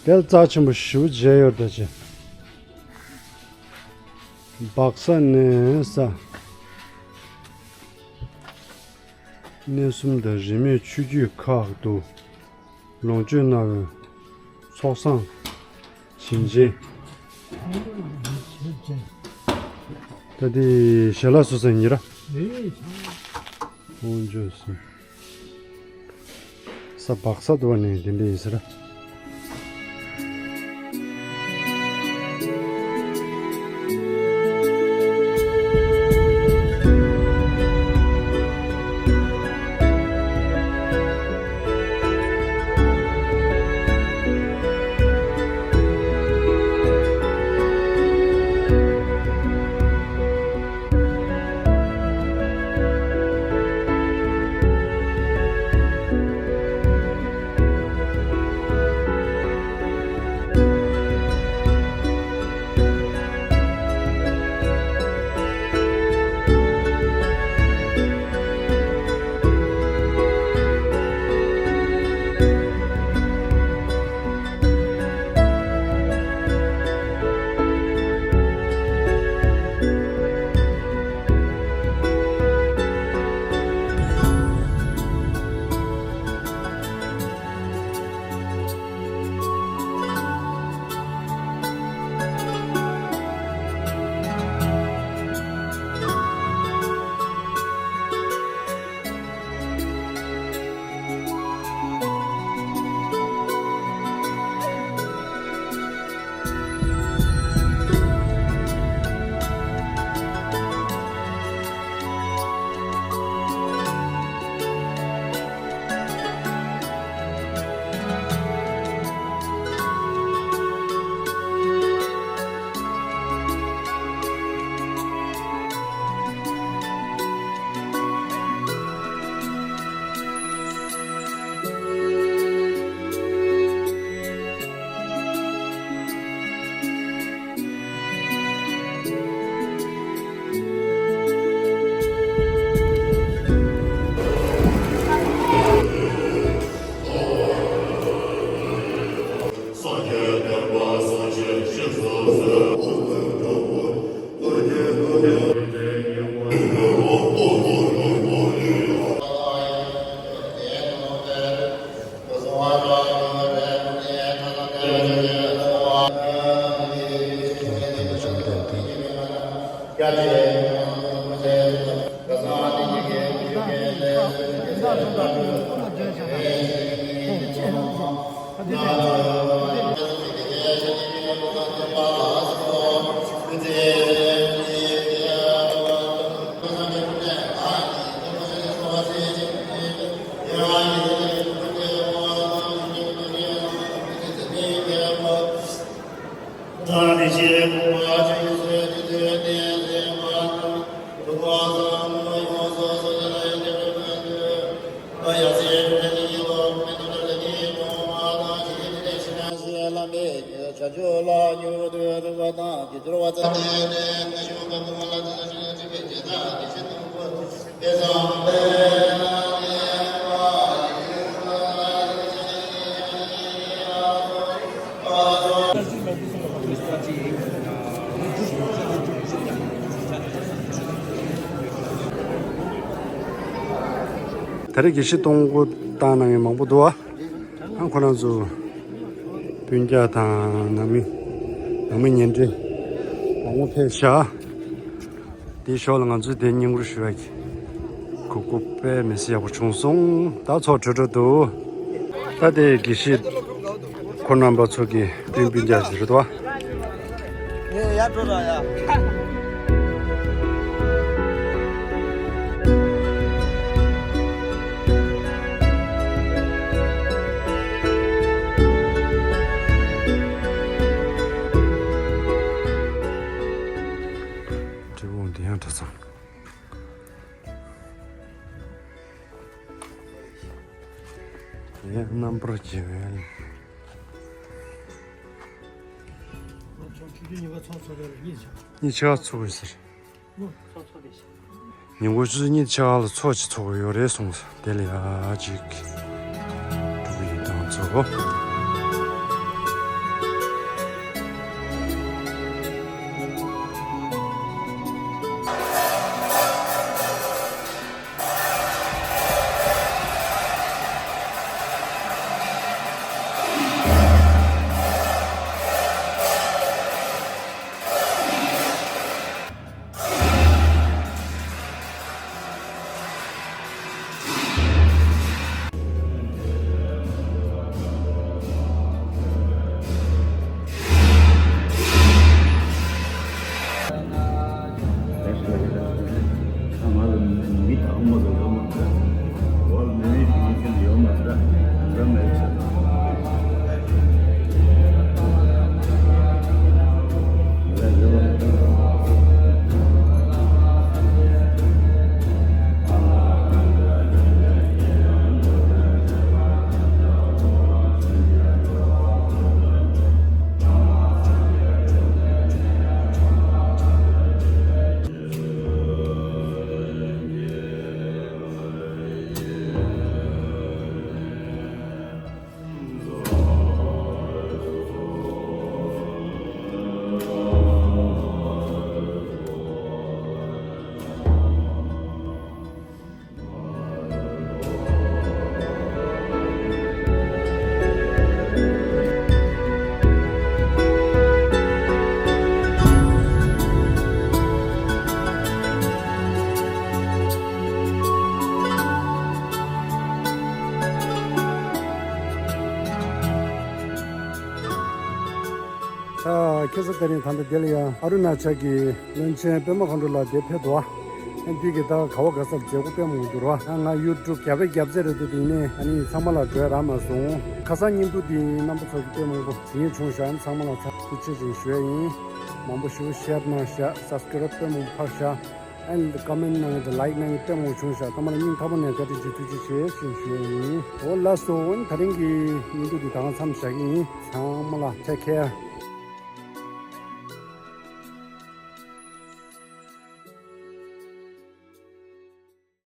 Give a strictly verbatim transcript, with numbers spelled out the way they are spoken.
དེ་ལ་རྩ་ཆེན་པོ་ཞེ་པོ་མཇལ་ཡོད་ད་ཅི། སྦག་ས་གནས་ས། གནས་གསུམ་དང་རིས་མེད་ཆོས་བརྒྱུད་ཁག་ཏུ་ལོངས་སྤྱོད་གནང་བའི་ཚོགས་བསགས་བྱིན་ཅན། ད་དེ་ཞལ་ལག་བཟོ་ས་ཡིན་ར། ཨོ་འཇོ་སོང་། ས་སྦག་ས་དུ་བ་ནས་དེ་འདྲ་ཡིན་ཟེར། ད་རེས་དགེ་བཤེས་སྟོང་སྐུ་བཏང་གནང་མཁན་མང་པོ་འདུག་ཨ། ཨ་ཁོ་རང་ཚོ་སྤུན་ཀྱག་དང་ནང་མི་ནང་མི་ཉེ་འབྲེལ་མང་པོ་ཕེབས་ཤག་དེའི་ཞོར་ལ་ང་ཚོས་དེ་བསྙེན་བཀུར་ཞུ་ཡག་གི་གོ་སྐབས་དཔེ་མི་སྲིད་ཡག་པོ་བྱུང་སོང་། ད་ཚོགས་གྲོལ་གྲོལ་འདུག་ད་དེ་དགེ་བཤེས་ཁོང་རྣམ་པ་ཚོ་གི་སྤུན་སྤུན་ཀྱག་ཟེར་དོ། ངས་ཡར་འགྲོ་ར་ཡ། འབྲས་སྤུངས་འདི་ཡང་གྲྭ་ཚང་། ཡང་རྣམ་པར་རྒྱལ་བའི། ཚོགས་ཆུ་ཚོད་ཉི་ཤུ་ཚོགས་ཚོགས་རེད་ལ་གཉིས་ཆགས། གཉིས་ཆགས་ཚོགས་ཡོད་ཟེར། ཚོགས་ཚོགས་རེད་ཤག་ཉིན་གུང་ཆུ་ཚོད་གཉིས་ཆགས་ལ་ཚོགས་ཅིག་ཚོགས་ཡོད་རེད་གསུངས་སོང་། དེ་ལ་ཡ་ཅིག་འགྲོ་གི་ཡིན་དང་ཚོགས། ཨ། ཁ་སང་དེ་རིང་ད་ལྟ་དེ་ལ་ཡང་ཨ་རུ་ན་ཅལ་གྱི་བློན་ཆེན་པད་མ་མཁའ་འགྲོ་ལགས་དེ་ཕེབས་འདུག་ཨ། ཨ་འདི་གི་ད་ག་བ་ག་སར་མཛད་སྒོ་དཔེ་མང་པོ་འདུག་ར། ཨ་ང་ཡུ་ཊུབ་རྒྱབ་པའི་རྒྱབ་རྩེ་རེད་འདུག་དེ་ཡིན་ནའི་ཨ་ནི་ཚང་མ་ལ་འགྲོ་ཡ་རག་མ་སོང་། ཁ་སང་བརྙན་ཐུང་འདི་རྣམ་པ་ཚོ་གི་དཔེ་མང་པོ་ཟིན་ཡས་བྱུང་ཤག་ཨ་ནི་ཚང་མ་ལ་ཐུགས་རྗེ་ཆེ་ཞུ་ཡ་ཡིན། མང་པོ་ཞེ་པོ་ཤེར་གནང་ཤག་སབ་སི་ཀ་རབ་དཔེ་མང་པོ་ཕབ་ཤག་ཨ་ནི་ཀོ་མེན་ཊི་གནང་ཡ་དང་ལའིཀ་གནང་ཡ་དཔེ་མང་པོ་བྱུང་ཤག་ཚང་མ་ལ་སྙིང་ཐག་པ་ནས་བཀའ་དྲིན་ཆེ་ཐུགས་རྗེ་ཆེ་ཞེས་ཞུ་ཡ་ཡིན། འོ་ལགས་སོ། འོ་ན་ད་རིང་གི་བརྙན་ཐུང་འདི་ད་ག་མཚམས་བཞག་གི་ཡིན། ཚང་མ་ལ་ཊེག་ཁེར།